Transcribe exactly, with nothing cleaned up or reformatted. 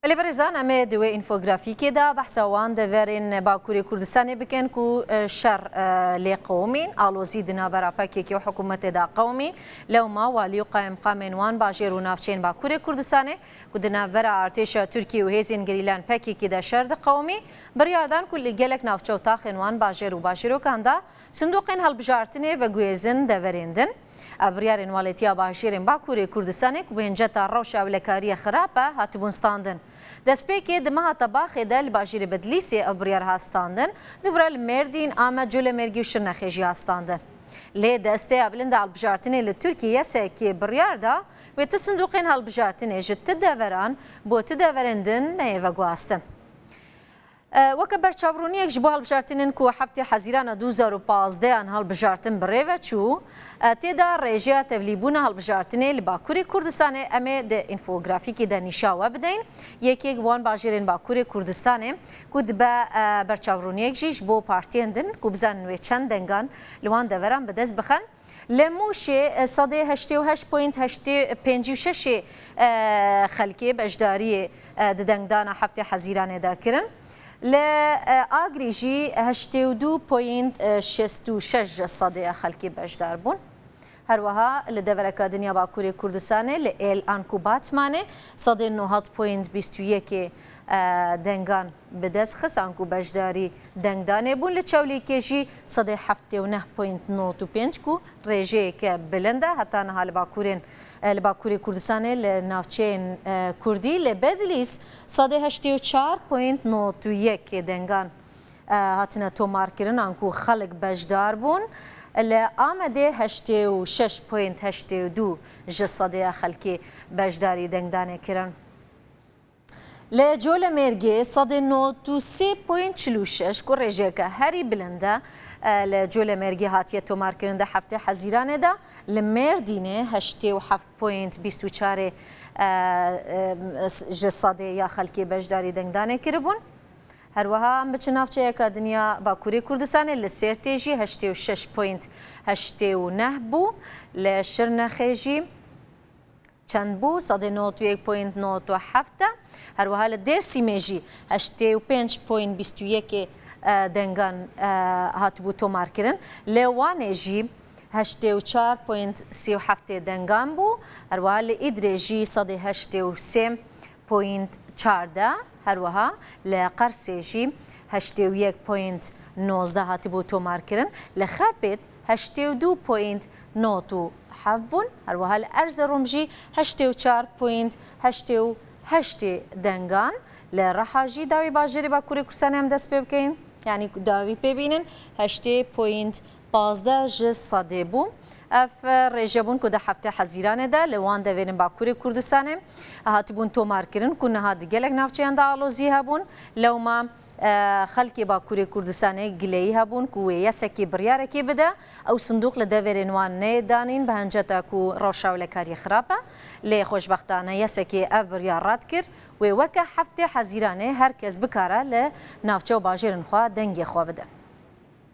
Belê berêzan, em ê di wê înfografîkê de behsa wan deverên Bakurê Kurdistanê bikin ku, e, şer, e, lê qewimîn, alozî di navbera P K K û hikûmetê de qewimî. Lewma walî û qayimqamên wan bajêr û navçeyên Bakurê Kurdistanê ku di navbera artêşa Tirkiyê û hêzên gerîlan P K K de şer diqewimî, biryar dan ku li gelek navçe û taxên wan bajêr û bajêrokan de sindoqên hilbijartinê veguhêzin deverên din. Ev biryarên Walêtiya Bajêrên Bakurê Kurdistanê ku bi hinceta rewşa ewlekariyê xirab e, hatibûn standin. Destpêkê di meha Tebaxê de li bajêrê Bedlîsê ev biryar hat standin, dûvira li Mêrdîn, Amed, Colemêrgî û Şirnexê jî hat standin. Lê desteya bilind a hilbijartinê li Tirkiyê YSK'ê biryar da, wê ti sindoqên hilbijartinê ji ti deveran bo ti deverên din neyê veguhastin. E, weke berçavroniyek ji bo hilbijartinên ku heftê Hezîrana du hezar û pazdeh an hilbijartin bi rê ve çû, e, tê de rêjeya tevlîbûna hilbijartinê li Bakurê Kurdistanê em ê di înfografîkê de nîşa we bideyin. Yekê ji wan bajêrên Bakurê Kurdistanê ku dibe, e, berçavroniyek jî ji bo partiyên din ku bizanin wê çend dengan li wan deveran bi dest bixin. Li Mûşê, e, sedê heştê û heşt point heştê pêncî û şeşê, e, xelkê beşdariyê, e, di dengdana heftê Hezîranê de kirin. Li, e, Agrî jî heştê û du point şêst û şeş ji sedê xelkê beşdar bûn. Her wiha li devereka din ya Bakurê Kurdistanê, li Êl anku Batmanê, sedê nod point bîst û yekê, e, dengan bi dest xist, anku beşdarî dengdanê bûn. Li Çewlîgê jî sedê heftê û neh point nod û pênc ku rêjeyeke bilind e, heta niha li Bakurên, e, li Bakurê Kurdistanê li navçeyên, e, Kurdî, li Bedlîs sedê heştê û çar point nod û yekê dengan, e, hatine tomarkirin, anku xelk beşdar bûn. Li Amedê heştê û şeş point heştê û du ji sedê ya xelkê beşdarî dengdanê kirin. Li Colemêrgê sedê nod û sê point çil û şeş ku rêjeke herî bilind e, e, li Colemêrgê hatiye tomarkirin di heftê Hezîranê de, li Mêrdînê heştê û heft point bîst û çarê, e, e, ji sedê ya xelkê beşdarî dengdanê kiribûn. Her wiha em biçin navçeyeka din ya Bakurê Kurdistanê, li Sêrtê jî heştê û şeş point heştê û neh bû, li Şirnexê jî çend bû? Sedê nod û yek point nod û heft e. Her wiha li Dêrsimê jî heştê û pênc point bîst û yekê, e, dengan, e, hatibû tomarkirin. Li Wanê jî heştê û çar point sê û heftê dengan bû. Her wiha li Îdirê jî sedê heştê û sê point çardeh. Her wiha li Qersê jî heştê û yek point nozdeh hatibû tomarkirin. Li Xepêt heştê û du point nod û heft bûn. Her wiha li Erzerom jî heştê û çar point heştê û heştê dengan. Li Riha jî dawî bajêrê Bakurê Kurdistanê em dest pê bikeyin, yanî dawî pê bînin, heştê point pazdeh ji sedê bû. Ev, e, rêje bûn ku di heftê Hezîranê de li wan deverên Bakurê Kurdistanê hatibûn tomarkirin ku niha di gelek navçeyan de alozî hebûn. Lewma, e, xelkê Bakurê Kurdistanê gileyî hebûn ku wê YSK'ê biryarekê bide. Ew sindoq li deverên wan neyê danîn, bi hinceta ku rewşa ewlekariyê xirab e. Lê xweşbextane YSK'ê ev biryar red kir. Wê weke heftê Hezîranê her kes bikare li navçe û bajêrên xwe dengê xwe bide.